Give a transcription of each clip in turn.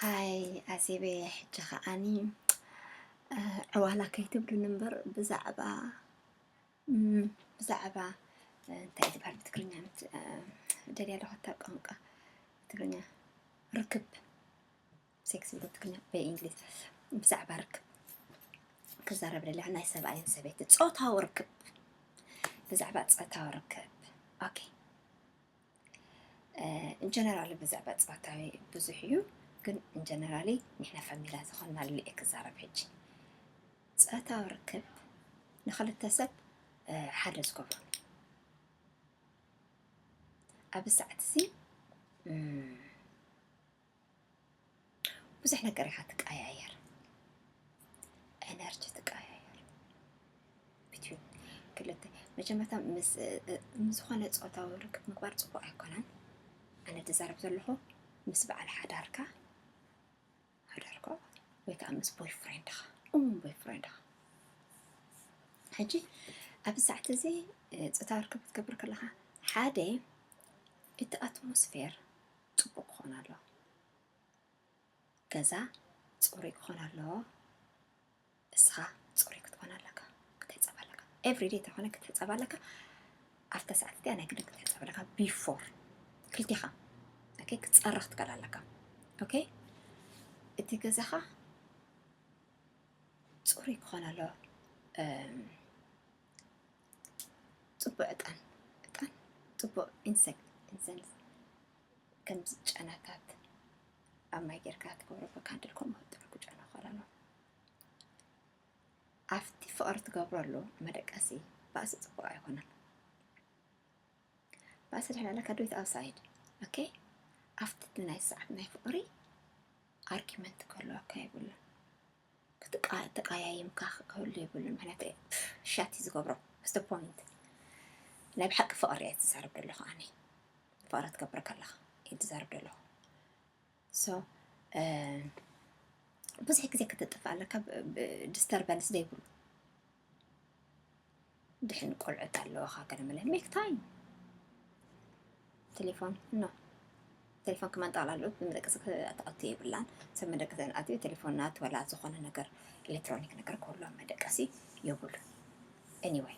ኣይ ኣዜበ፣ ሕጂ ኸዓኒ፣ እ፣ ዕዋላ ከይትብሉኒ እምበር፣ ብዛዕባ፣ እም፣ ብዛዕባ፣ እ፣ እንታይ ዝበሃል ብትግርኛ? ምት-፣ እ፣ ደልያ ኣለኹ እታ ቋንቋ ትግርኛ፣ ርክብ፣ ሴክስ ብትግርኛ፣ ብእንግሊዝ፣ ብዛዕባ ርክብ ክዛረብ ደልያ፣ ናይ ሰብኣይን ሰበይቲ ጾታዊ ርክብ፣ ብዛዕባ ጾታዊ ርክብ። ኦኬ። እ፣ ጀነራል ብዛዕባ ጾታዊ ብዙሕ እዩ፣ ግን ጀነራሊ ንሕና ፋሚላ ዝኾንናሉ እየ ክዛረብ ሕጂ። ጾታዊ ርክብ ንኽልተ ሰብ፣ እ፣ ሓደ ዝገብሮ። ኣብዚ ሰዓት እዚ፣ እም፣ ብዙሕ ነገር ኢኻ ትቀያየር። ኤነርጂ ትቀያየር። ቢትዊን ክልተ፣ መጀመርታ ምስ፣ እ፣ እ፣ ምስ ዝኾነ ጾታዊ ርክብ ምግባር ጽቡቕ ኣይኮነን። ኣነ ዝዛረብ ዘለኹ ምስ በዓል ሓዳርካ፣ ሓዳርካ ወይ ከዓ ምስ ቦይፍሬንድኻ፣ እሙን ቦይፍሬንድኻ። ሕጂ ኣብዚ ሰዓት እዚ፣ እ፣ ጾታዊ ርክብ ክትገብር ከለኻ፣ ሓደ እቲ ኣትሞስፌር ጽቡቕ ክኾን ኣለዎ። ገዛ ጽሩይ ክኾን ኣለዎ። እስኻ ጽሩይ ክትኮን ኣለካ፣ ክትሕጸብ ኣለካ። ኤቭሪዴይ እንተኾነ ክትሕጸብ ኣለካ። ኣብታ ሰዓት እቲኣ ናይ ግድን ክትሕጸብ ኣለካ። ቢፎር ክልቴኻ፣ ኦኬ፣ ክትጸርኽ ትክእል ኣለካ። ኦኬ፣ እቲ ገዛኻ ጽሩይ ክኾን ኣለዎ። እም፣ ጽቡቕ ዕጣን፣ ዕጣን፣ ጽቡቕ ኢንሰንስ፣ ኢንሰንስ፣ ከምዚ ጨናታት ኣብ ማይ ጌርካ ትገብሮ፣ ብካንድል ከምኡ ጥዑም ክጨኑ ይኽእል ኣሎ። ኣብቲ ፍቕሪ ትገብረሉ መደቀሲ ባእሲ ጽቡቕ ኣይኮነን። ባእሲ ድሕን ኣለካ፣ do it outside። ኦኬ፣ ኣብቲ ናይ ሰዓት ናይ ፍቕሪ ኣርጊመንት ክህልወካ የብሉን። ክትቃ-፣ ተቃያይምካ ክህሉ የብሉን። ምክንያቱ፣ ሻት እዩ ዝገብሮ። What's the point? ናይ ብሓቂ ፍቕሪ እየ ዝዛረብ ዘለኹ ኣነ። ፍቕሪ ትገብር ከለኻ እየ ዝዛረብ ዘለኹ። ሶ፣ እ፣ ብዙሕ ግዜ ክትጥፍ ኣለካ፣ ብ-፣ ብ-፣ ዲስተርበንስ ዘይብሉ። ድሕን ቆልዑት ኣለዋኻ፣ ገለ መለ ሜክ ታይም። ቴሌፎን፣ ኖ። ቴሌፎን ከማን ጠቕላላ ብመደቀሲ ክትኣቱ የብላን። ሰብ መደቀሲ ኣትዩ ቴሌፎን ናት ወላ ዝኾነ ነገር ኤሌክትሮኒክ ነገር ክህሉ ኣብ መደቀሲ የብሉን። ኤኒወይ፣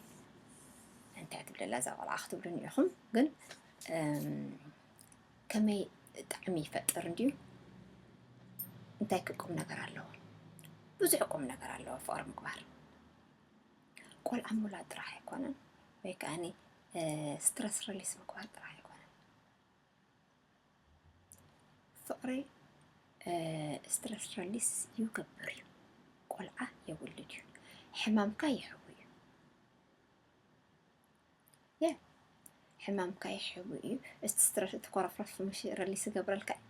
እንታይ ትብለላ እዛ ቆልዓ ክትብሉኒ ኢኹም፣ ግን፣ እም፣ ከመይ ጣዕሚ ይፈጥር እንድዩ? እንታይ ከ ቁም ነገር ኣለዎ? ብዙሕ ቁም ነገር ኣለዎ ፍቕሪ ምግባር። ቆልዓ ምውላድ ጥራሕ ኣይኮነን፣ ወይ ከዓኒ፣ እ፣ ስትረስ ሪሊስ ምግባር ጥራሕ ኣይኮነን። ፍቕሪ፣ እ፣ ስትረስ ሪሊስ ይገብር እዩ። ቆልዓ የውልድ እዩ። ሕማምካ ይሕዊ እዩ። የ፣ ሕማምካ ይሕዊ እዩ። እቲ ስትረስ፣ እቲ ኮረፍረፍ ምሽ ሪሊስ ይገብረልካ እዩ።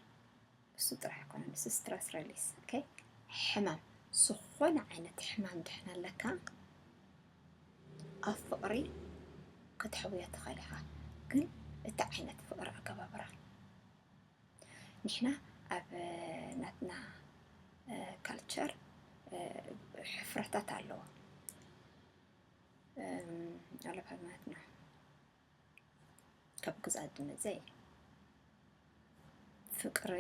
እሱ ጥራሕ ኣይኮነን፣ እሱ ስትረስ ሪሊስ። ኦኬ፣ ሕማም፣ ዝኾነ ዓይነት ሕማም ድሕን ኣለካ፣ ኣብ ፍቕሪ ከተሕውዮ ትኽእል ኢኻ። ግን እቲ ዓይነት ፍቕሪ ኣገባብራ፣ ንሕና ኣብ ናትና፣ እ፣ ካልቸር፣ እ፣ ሕፍረታት ኣለዎ። እም፣ ኣለባት ናትና ካብ ግዝኣት ዝመጸ እዩ። ፍቅሪ፣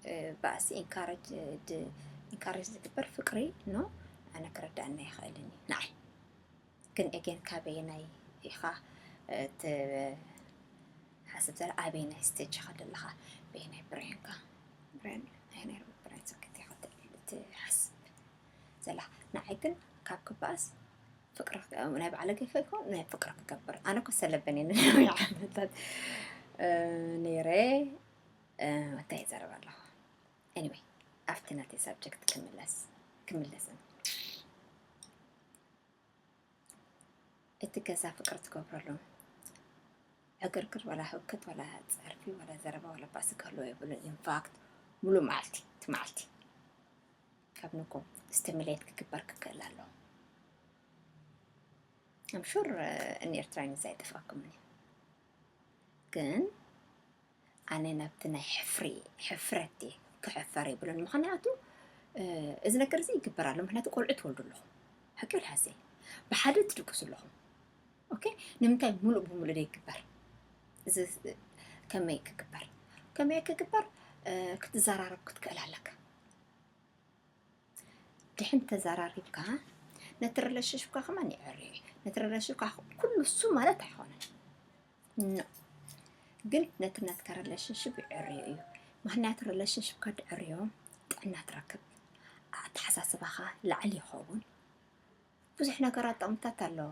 እ፣ ባእሲ ኢንካረጅ፣ ድ-፣ ኢንካረጅ ዝግበር ፍቅሪ ኖ፣ ኣነ ክርዳእና ይኽእልን እዩ ንዓይ። ግን ኤጌን ካበየናይ ኢኻ፣ እ፣ ት-፣ ሓስብ ዘለ ኣበየናይ ስቴጅ ኢኻ ዘለኻ? በየናይ ብሬንካ? ብሬን፣ ኣየናይ ብሬን ሰክት ኢኻ ት-፣ ትሓስብ ዘላ? ንዓይ ግን ካብ ክባኣስ ፍቅሪ ክገ-፣ ናይ ባዕለ ገይፈ ይኮን ናይ ፍቅሪ ክገብር። ኣነ እኮ ሰለበን እየ ንነዊሕ ዓመታት፣ እ፣ ነይረ። እ፣ እንታይ ይዛረብ ኣለኹ? ኤኒወይ፣ ኣብቲ ናተይ ሳብጀክት ክምለስ፣ ክምለስን። እቲ ገዛ ፍቅሪ ትገብረሉ ዕግርግር፣ ዋላ ህውከት፣ ዋላ ጸርፊ፣ ዋላ ዘረባ፣ ዋላ ባእሲ ክህልዎ የብሉን። ኢንፋክት፣ ሙሉእ መዓልቲ፣ እቲ መዓልቲ ካብ ንጎ ስቲሙሌት ክግበር ክክእል ኣለዎ። ኣም ሹር፣ እ፣ እን ኤርትራውያን እዛ ኣይጠፍኣኩምን እዩ። ግን ኣነ ናብቲ ናይ ሕፍሪ፣ ሕፍረት እየ ክሕፈር የብሉን። ምኽንያቱ፣ እ፣ እዚ ነገር እዚ ይግበር ኣሎ። ምኽንያቱ ቆልዑ ትወልዱ ኣለኹም። ሓቂ ይበል ሓሴ። ብሓደ ትድቅሱ ኣለኹም። ኦኬ? ንምንታይ ሙሉእ ብሙሉእ ዘይግበር? እዚ ከመይ ክግበር? ከመይ ክግበር? እ፣ ክትዘራረብ ክትክእል ኣለካ። ድሕን ተዘራሪብካ ነቲ ሪሌሽንሽፕካ ከማን የዕርዮ እዩ። ነቲ ሪሌሽንሽፕካ ኩሉ እሱ ማለት ኣይኮነን። ኖ። ግን ነቲ ናትካ ሪሌሽንሽፕ ይዕርዮ እዩ። ምኽንያቱ ሪሌሽንሽፕካ ድዕርዮ ጥዕና ትረክብ። ኣተሓሳስባኻ ላዕሊ ይኸውን። ብዙሕ ነገራት ጠቕምታት ኣለዎ።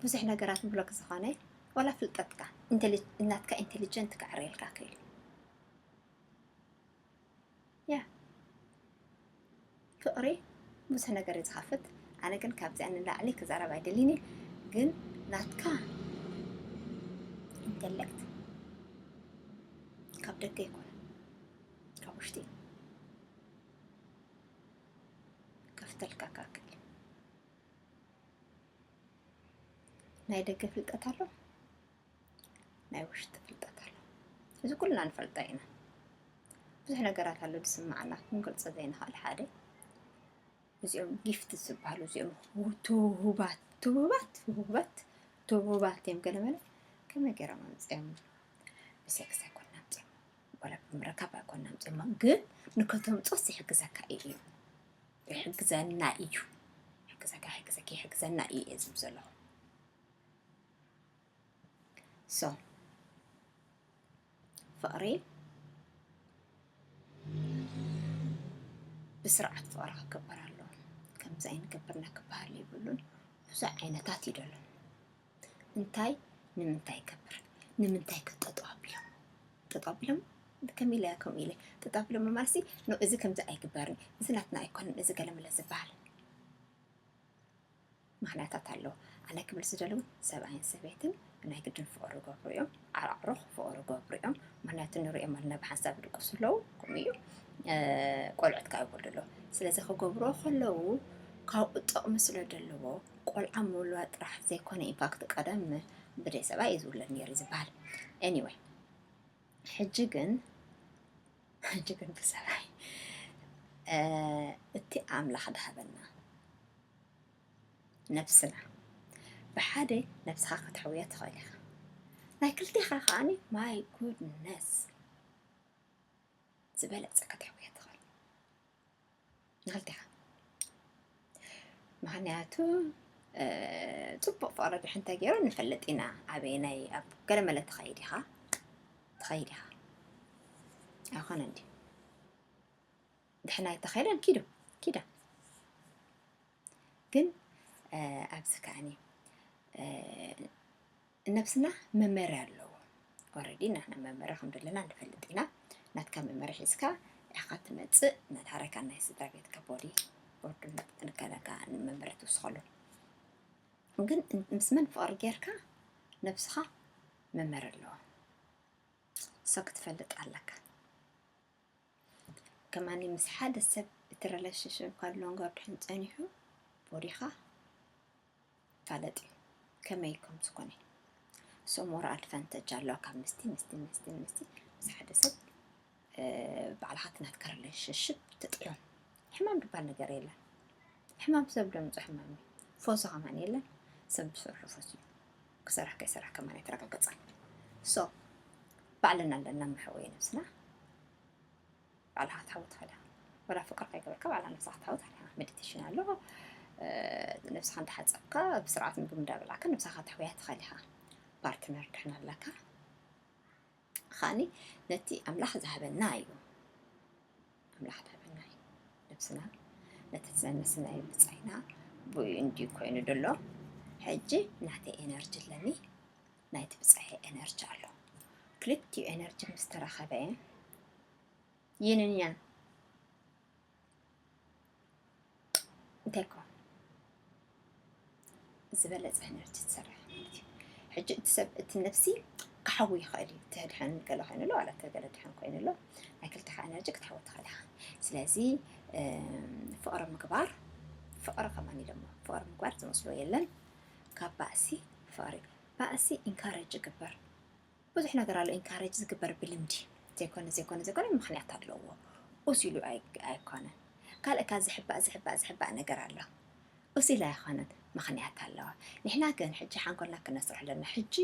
ብዙሕ ነገራት ንብለክ ዝኾነ ዋላ ፍልጠትካ ኢንቴሊ-፣ ናትካ ኢንቴሊጀንት ክዕርየልካ ክእል። ያ ፍቕሪ ብዙሕ ነገር እዩ ዝኸፍት። ኣነ ግን ካብዚኣ ንላዕሊ ክዛረብ ኣይደልን እየ። ግን ናትካ ኢንተሌክት ካብ ደገ ይኮነ ካብ ውሽጢ እዩ። ከፍተልካ ካክል ናይ ደገ ፍልጠት ኣሎ፣ ናይ ውሽጢ ፍልጠት ኣሎ። እዚ ኩልና ንፈልጦ ኢና። ብዙሕ ነገራት ኣሎ ዝስምዓና ክንገልጾ ዘይንኽእል። ሓደ እዚኦም ጊፍት ዝበሃሉ እዚኦም ትውሁባት ትውሁባት ትውሁባት ትውሁባት እዮም። ገለመለ ከመይ ገይሮም ኣምፅኦም? ብሴክስ ኣይኮን ኣምፅኦም፣ ወላ ብምርካብ ኣይኮን ኣምፅኦም፣ ግን ንከተምፅኦስ ይሕግዘካ እዩ። ይሕግዘና እዩ። ይሕግዘካ፣ ይሕግዘኪ፣ ይሕግዘና እዩ እየ ዝብል ዘለኹ። ሶ ፍቕሪ ብስርዓት ፍቕሪ ክግበር ኣለዎ። ከምዚ ኣይንገብርና ክበሃል የብሉን። ብዙሕ ዓይነታት እዩ ደሎ። እንታይ ንምንታይ ይገብር? ንምንታይ ከ ጠጠው ኣቢሎም? ጠጠው ኣቢሎም ከም ኢለ፣ ከም ኢለ ጠጠው ኣቢሎም ማለት ሲ፣ ኖ፣ እዚ ከምዚ ኣይግበርን፣ እዚ ናትና ኣይኮነን፣ እዚ ገለመለ ዝበሃል ምኽንያታት ኣለዎ። ኣነ ክብል ዝደሊ እውን ሰብኣይን ሰበይትን ናይ ግድን ፍቕሪ ይገብሩ እዮም። ዓራዕሮ ፍቕሪ ይገብሩ እዮም። ምኽንያቱ ንሪኦም ኣለና ብሓንሳብ ድቅሱ ኣለዉ፣ ከምኡ እዩ። እ፣ ቆልዑት ከዓ ይወልዱ ኣለዉ። ስለዚ ክገብርዎ ከለዉ ካብኡ ጥቕሚ ስለ ዘለዎ ቆልዓ ምውላድ ጥራሕ ዘይኮነ፣ ኢንፋክት ቀደም ብደይ ሰብኣይ እዩ ዝውለድ ነይሩ ዝበሃል። ኤኒወይ ሕጂ ግን፣ ሕጂ ግን ብሰብኣይ፣ እ፣ እቲ ኣምላኽ ድሃበና ነብስና ብሓደ ነብስኻ ከተሕውያ ትኽእል ኢኻ። ናይ ክልቴኻ ከኣኒ፣ ማይ ጉድነስ፣ ዝበለጸ ከተሕውያ ትኽእል። ንክልቴኻ። ምኽንያቱ፣ እ፣ ጽቡቕ ፍቕሪ ድሕን ተገይሩ ንፈልጥ ኢና። ኣበየናይ፣ ኣብ ገለመለ ትኸይድ ኢኻ፣ ትኸይድ ኢኻ። ኣይኮነን ድዩ? ድሕና ኣይተኸይደን ኪዱ፣ ኪዳ። ግን፣ እ፣ ኣብዚ ከኣኒ፣ እ፣ ነብስና መመርያ ኣለዎ። ኦረዲ ናትና መመርያ ከም ዘለና ንፈልጥ ኢና። ናትካ መመርያ ሒዝካ ኢኻ ትመጽእ፣ መድሃረካ ናይ ስድራ ቤትካ ቦዲ ቦርዱ ንከለካ ንመመርያ ትውስኸሉ። ግን ምስ መን ፍቕሪ ጌርካ ነብስኻ መመርያ ኣለዎ። ሶ ክትፈልጥ ኣለካ። ከማኒ ምስ ሓደ ሰብ እቲ ሪሌሽንሽፕ ካብ ሎንገር ድሕን ጸኒሑ ቦዲኻ ፋለጥ እዩ። ከመይ ከም ዝኾነ። ሶ ሞር ኣድቫንተጅ ኣለዋ ካብ ምስቲ፣ ምስቲ፣ ምስቲ፣ ምስቲ፣ ምስ ሓደ ሰብ፣ እ፣ ባዕልኻ እቲ ናትካ ሪሌሽንሽፕ ትጥዕዮም። ሕማም ድባል ነገር የለን። ሕማም ሰብ ደምጾ ሕማም እዩ። ፎሶ ከማን የለን። ሰብ ዝሰርሖ ፎስ እዩ። ክሰርሕ ከይሰርሕ ከማን ኣይተረጋገጸን። ሶ ባዕልና ኣለና መሕወይ ነብስና። ባዕልኻ ክትሓዊ ትኽእል ኢኻ። ወላ ፍቅሪ ከይገበርካ ባዕላ ነብስኻ ክትሓዊ ትኽእል ኢኻ። ሜዲቴሽን ኣሎ። እ፣ ነብስኻ እንዳሓጸብካ፣ ብስርዓት ምግቢ እንዳበላዕካ ነብስኻ ከተሕውያ ትኽእል ኢኻ። ፓርትነር ድሕን ኣለካ። ኻኒ ነቲ ኣምላኽ ዝሃበና እዩ። ኣምላኽ ዝሃበና እዩ። ነብስና ነቲ ዘነስናዮ ብጻይና ብኡ እንድዩ ኮይኑ ደሎ። ሕጂ ናተይ ኤነርጂ ኣለኒ፣ ናይቲ ብጻይ ኤነርጂ ኣሎ። ክልቲኡ ኤነርጂ ምስ ተራኸበ፣ yin and yang እንታይ ኮ ዝበለጸ ኤነርጂ ትሰርሕ ማለት እዩ። ሕጂ እቲ ሰብ፣ እቲ ነፍሲ ክሓዊ ይኽእል እዩ። እቲ ድሕን ገለ ኮይኑ ኣሎ፣ ዋላ እቲ ገለ ድሕን ኮይኑ ኣሎ፣ ናይ ክልተኻ ኤነርጂ ክትሓዊ ትኽእል ኢኻ። ስለዚ፣ እም፣ ፍቕሪ ምግባር፣ ፍቕሪ ከማን እዩ ደሞ፣ ፍቕሪ ምግባር ዝመስሎ የለን። ካብ ባእሲ ፍቕሪ፣ ባእሲ ኢንካሬጅ ይግበር። ብዙሕ ነገር ኣሎ ኢንካሬጅ ዝግበር ብልምዲ። ዘይኮነ፣ ዘይኮነ፣ ዘይኮነ ምኽንያት ኣለዎ። ኡስ ኢሉ ኣይ-፣ ኣይኮነን። ካልእ እካ ዝሕባእ፣ ዝሕባእ፣ ዝሕባእ ነገር ኣሎ። ኡስ ኢሉ ኣይኮነን፣ ምኽንያት ኣለዋ። ንሕና ግን ሕጂ ሓንጎልና ክነስርሕ ኣለና። ሕጂ፣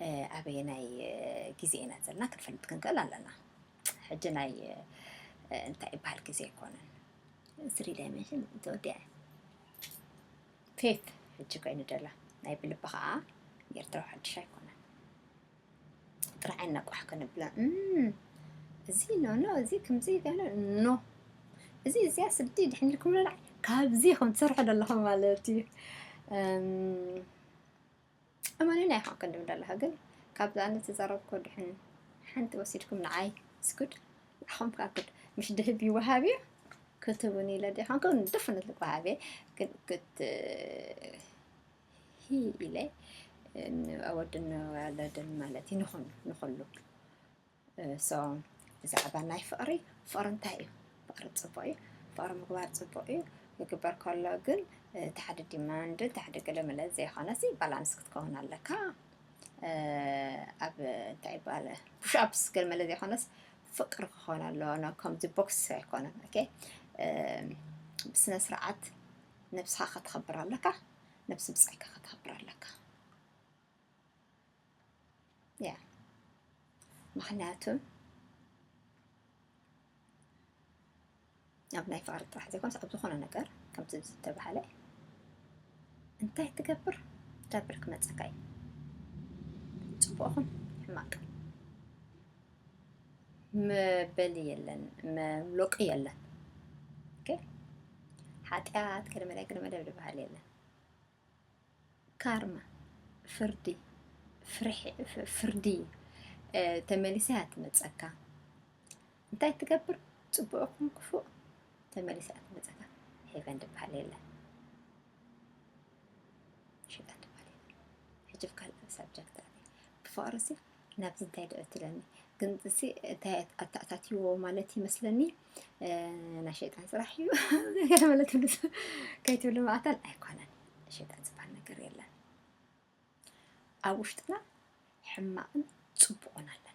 እ፣ ኣበየናይ፣ እ፣ ግዜ ኢና ዘለና ክንፈልጥ ክንክእል ኣለና። ሕጂ ናይ፣ እ፣ እንታይ ይበሃል ግዜ ኣይኮነን። Three dimension ተወዲኣ። ፌፍ ሕጂ ኮይኑ ደላ ናይ ብልቢ ከዓ ኤርትራዊ ሓድሽ ኣይኮነን። ጥራሕ ኣናቋሕ ከነብላ። እም፣ እዚ ኖ፣ ኖ፣ እዚ ከምዚ ገለ ኖ። እዚ እዚኣ ስዲ ድሕን ኢልኩም ለላ ካብዚ ከም ትሰርሑ ዘለኹም ማለት እዩ። እም፣ እመኑኒ ኣይኮንኩን ድብል ኣለኹ፣ ግን ካብዛ ነቲ ዘረብኩ ድሕን ሓንቲ ወሲድኩም ንዓይ ስኩድ፣ ንዓኹም ከኣ ክድ-፣ ምሽ ድህብ ይወሃብ እዩ። ክትቡኒ ኢለ ዲኾንኩ፣ ደፍነት ልወሃብ እየ። ግን ክት-፣ ሂ ኢለ፣ ን-፣ ኣወድን ኣወላድን ማለት እዩ፣ ንኹን-፣ ንኹሉ። እ፣ so፣ ብዛዕባ ናይ ፍቕሪ፣ ፍቕሪ እንታይ እዩ? ፍቕሪ ጽቡቕ እዩ። ፍቕሪ ምግባር ጽቡቕ እዩ። ክግበር ከሎ ግን፣ እ፣ እቲ ሓደ ዲማንድ፣ እቲ ሓደ ገለ መለ ዘይኮነሲ፣ ባላንስ ክትከውን ኣለካ። እ፣ ኣብ፣ እንታይ ይበሃል፣ ፑሽ ኣፕስ ገለ መለ ዘይኮነስ፣ ፍቕሪ ክኸውን ኣለዎ። ኖ፣ ከምዚ ቦክስ ኣይኮነን። ኦኬ? እ፣ ብስነ ስርዓት ነብስኻ ከተኽብር ኣለካ። ነብሲ ብጻይካ ከተኽብር ኣለካ። ያ። ምኽንያቱ ኣብ ናይ ፍቕሪ ጥራሕ ዘይኮነስ ኣብ ዝኾነ ነገር ከምቲ ዝተባህለ እንታይ ትገብር ዳብል ክመጸካ እዩ። ጽቡቕ ኹን ሕማቕ መበሊ የለን፣ መሎቂ የለን። ኦኬ? ሓጢኣት ገለ መለ ገለ መለ ዝበሃል የለን። ካርማ፣ ፍርዲ፣ ፍርሒ፣ ፍ-፣ ፍርዲ፣ እ፣ ተመሊሳ እያ ትመጸካ። እንታይ ትገብር? ጽቡቕ ይኹን ክፉእ፣ ተመሊሳ እያ ትመጸካ። ሄቨን ዝበሃል የለን። ሸይጣን ዝበሃል የለን። ሕጂ ኣብ ካልእ ሳብጀክት ኣትየ። ብፍቕሪ ሲ ናብዚ እንታይ ደኣ ትለኒ? ግን እዚ እንታይ ኣተኣታትይዎ ማለት ይመስለኒ፣ እ፣ ናይ ሸይጣን ስራሕ እዩ። ገለ ማለት ንሱ ከይትብሉ ማእታን ኣይኮነን። ሸይጣን ዝበሃል ነገር የለን። ኣብ ውሽጥና ሕማቕን ጽቡቕን ኣለና።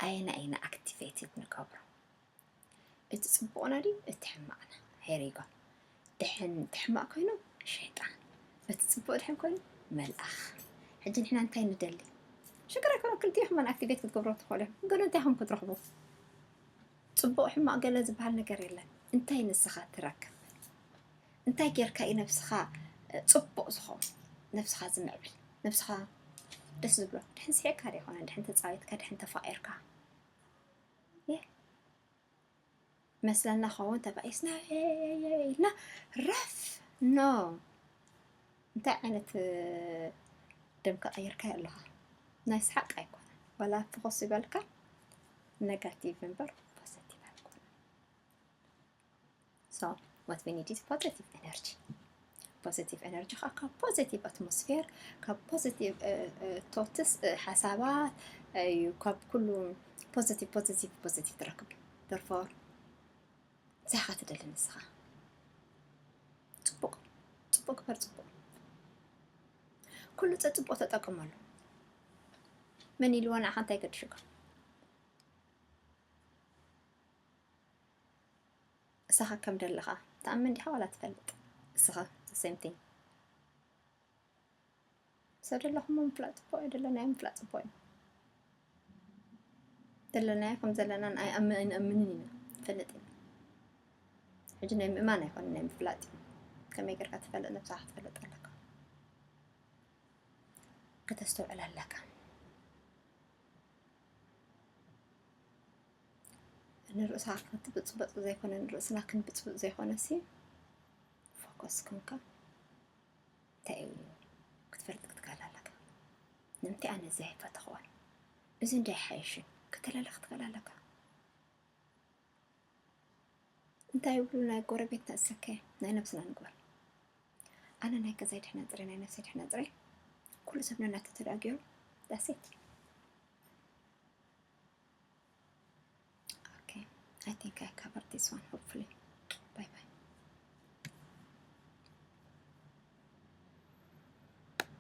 ኣየና ኢና ኣክቲቬትድ ንገብሮ? እቲ ጽቡቕና ድዩ እቲ ሕማቕና? Here you go። ድሕን እቲ ሕማቕ ኮይኑ ሸይጣን፣ እቲ ጽቡቕ ድሕን ኮይኑ መልኣኽ። ሕጂ ንሕና እንታይ ንደሊ? ሽግር ኣይኮነ፣ ክልቲኡ ሕማን ኣክቲቬት ክትገብሮ ትኽእሉ እዮም። ገለ እንታይ ኢኹም ክትረኽቡ? ጽቡቕ ሕማቕ ገለ ዝበሃል ነገር የለን። እንታይ ንስኻ ትረክብ? እንታይ ጌርካ እዩ ነብስኻ፣ እ፣ ጽቡቕ ዝኸውን? ነብስኻ ዝምዕብል፣ ነብስኻ ደስ ዝብሎ። ድሕን ስሒቕካ ዶ ይኾነ? ድሕን ተጻዊትካ፣ ድሕን ተፋቒርካ? የ-፣ መስለና ኸውን ተባኢስና፣ የ-፣ የ-፣ የ-፣ ኢልና ረፍ። ኖ። እንታይ ዓይነት፣ እ፣ ደም ከቐይርካዮ ኣለኻ? ናይ ሰሓቕ ኣይኮነን። ዋላ ፍኹስ ዝበልካ ኔጋቲቭ እምበር ፖዘቲቭ ኣይኮነን። So, what we need is positive energy። ፖዘቲቭ ኤነርጂ ኸዓ ካብ ፖዘቲቭ ኣትሞስፌር፣ ካብ ፖዘቲቭ፣ እ፣ እ፣ ቶትስ፣ እ፣ ሓሳባት እዩ። ካብ ኩሉ ፖዘቲቭ፣ ፖዘቲቭ፣ ፖዘቲቭ ትረክብ። Therefore፣ እንታይ ኢኻ ትደሊ ንስኻ? ጽቡቕ፣ ጽቡቕ ግበር፣ ጽቡቕ። ኩሉ ጸጽቡቕ ተጠቀመሉ። መን ኢልዎ ንዓኻ እንታይ ገድሹካ? እሳኻ ከም ደለኻ ትኣምን ዲኻ ዋላ ትፈልጥ? እሳኻ the same thing። ሰብ ደለኹም ምፍላጥ ጽቡቕ እዩ፣ ደለናዮ ምፍላጥ ጽቡቕ እዩ። ደለናዮ ከም ዘለናን ኣይኣም-፣ ኣይንኣምንን ኢና፣ ንፈልጥ ኢና። ሕጂ ናይ ምእማን ኣይኮነን፣ ናይ ምፍላጥ እዩ። ከመይ ጌርካ ትፈልጥ? ነብስኻ ክትፈልጥ ኣለካ። ከተስተውዕል ኣለካ። ንርእስኻ ክትብጽበጽ ዘይኮነ፣ ንርእስና ክንብጽብጽ ዘይኮነ ሲ ፎከስ ኮንካ እንታይ እዩ ክትፈልጥ ክትክእል ኣለካ። ንምንታይ ኣነ እዚ ኣይፈተኽዎን፣ እዚ እንታይ ሓይሽን ከተላለ ክትክእል ኣለካ። እንታይ ይብሉ ናይ ጎረቤትና እሰከ ናይ ነብስና ንግበር። ኣነ ናይ ገዛይ ድሕና ጽረ፣ ናይ ነብሰይ ድሕና ጽረ። ኩሉ ሰብ ነናተ ተዳጊሩ። That's it። Okay, I think I covered this one, hopefully።